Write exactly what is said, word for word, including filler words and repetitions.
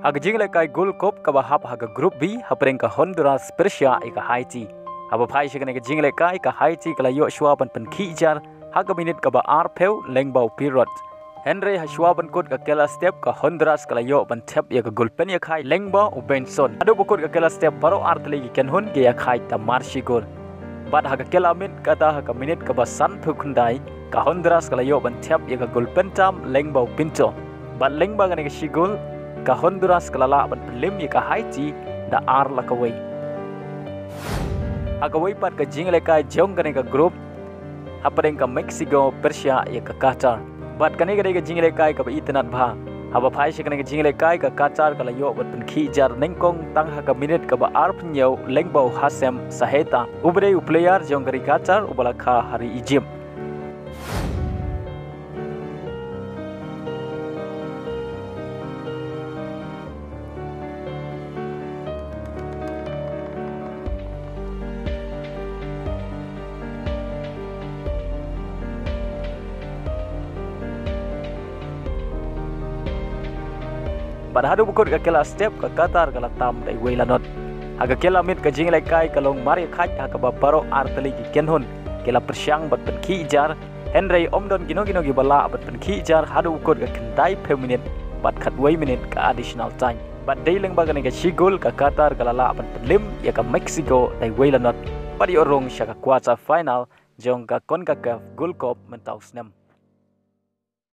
Ha ka jinglehkai Gold Cup kaba hap ha ka Group B, hapdeng ka Honduras pyrshah ïa ka Haiti. Haba phai sha kane ka jinglehkai, ka Haiti ka la ïoh shuwa ban pynkhih jar ha ka minit kaba arphew lyngba u Pierrot. Hynrei ha shuwa ban kut ka kylla step, ka Honduras ka la ïoh ban thep ïa ka gol pynïakhai lyngba u Benson. Haduh ba kut ka kylla step, baroh artylli ki kynhun ki ïakhai da mar shi gol. Bad ha ka kylla miet kata, ha ka minit kaba sanphew khyndai, ka Honduras ka la ïoh ban thep ïa ka gol pyntam lyngba u Pinto. Bad lyngba kane ka shi gol, ka Honduras ka la lah ban pynlem ïa ka Haiti da ar la kawei. Ha kawei pat ka jinglehkai jong kane ka group, hapdeng ka Mexico pyrshah ïa ka Qatar. Bad kane ka dei ka jinglehkai kaba itynnad bha. Haba phai sha kane ka jinglehkai, ka Qatar ka la ïoh ban pynkhih jar nyngkong tang ha ka minit kaba arphew hynñiew lyngba u Hasem Saheta, uba dei u player jong ka ri Qatar uba la kha ha ri Egypt. Bad haduh ba kut ka kylla step, ka Qatar ka la tam da iwei la not. Ha ka kylla miet ka jinglehkai ka long mar ïakhait ha kaba baroh artylli ki kynhun ki la pyrshang bad pynkhih jar, hynrei ym don kino kino kiba lah bad pynkhih jar haduh ba kut ka khyndaiphew minit bad khatwei minit ka additional time. Bad dei lyngba kane ka shi gol, ka Qatar ka la lah ban pynlem ïa ka Mexico da iwei la not bad ïoh rung sha ka quarter final jong ka CONCACAF Gold Cup mynta u snem.